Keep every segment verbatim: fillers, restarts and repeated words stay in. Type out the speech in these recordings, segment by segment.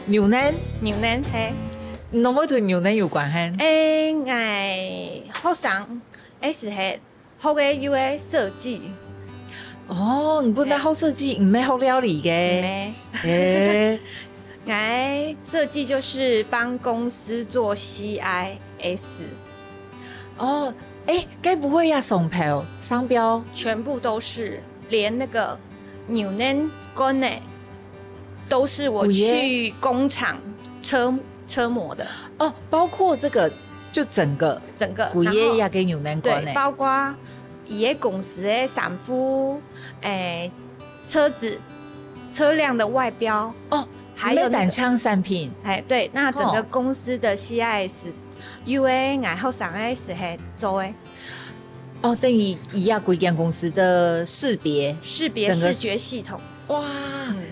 牛奶，牛奶，嘿。你會同牛奶有關係？誒，𠊎學生，誒，係學个有个設計。哦，你本來學設計，你毋係學料理个？毋係。誒。𠊎設計就是幫公司做C I S。哦，誒，該不會也上標，商標？全部都是，連那個牛奶罐呢，都是我去工廠車，車模的。哦，包括這個，就整個，整個，歸个也个牛奶罐呢？對，包括佢个公司个衫褲，誒，車子、車輛的外表。哦，還有那個，你無單淨產品。誒，對，那整個公司的C I S，哦。有个𠊎學生个時候做个。哦，等於佢也歸間公司的識別，識別整個視覺系統。哇，嗯。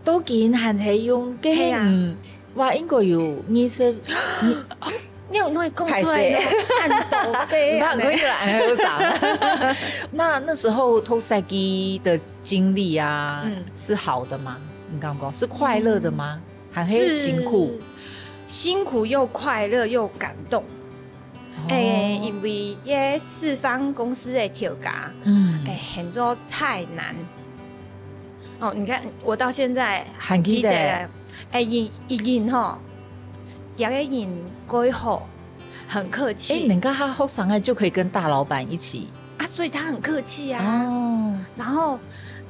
都竟然還係用該，係啊。嗯，哇，應該有二十，你，你有哪會講出來呢？歹勢。恁多歲啊。毋怕，可以啦，還有啥？那，那時候讀設計的經歷啊，嗯。是好的嗎？你感覺是快樂的嗎？嗯。還係辛苦？是辛苦又快樂又感動。哦。誒，因為這四方公司个頭家，嗯。誒，喊做蔡瀾。哦，你看，我到現在還記得。記得。誒，佢，佢人吼，這个人蓋好，很客氣。誒，人家學生仔就可以跟大老闆一起。啊，所以他很客氣啊。哦。然後，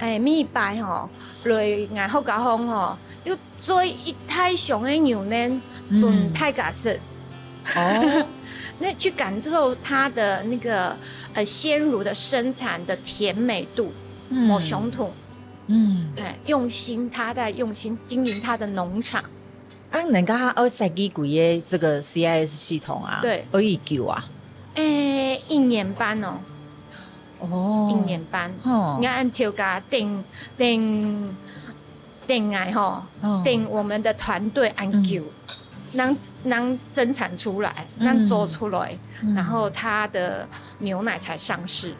誒，每一擺吼，來𠊎學校項吼，又做一大箱个牛奶，嗯。分大家食。哦。那去感受它的那個，呃，鮮乳的生產的甜美度，嗯。無相同。嗯。誒，用心，他在用心經營他的農場。啊，人家愛設計歸个這個C I S系統啊，對。愛幾久啊？誒，一年半哦。哦。一年半。吼。你看，恁頭家等，等，等𠊎吼，哦。等我們的團隊恁久，嗯。能，能生產出來，嗯。能做出來，嗯。然後他的牛奶才上市。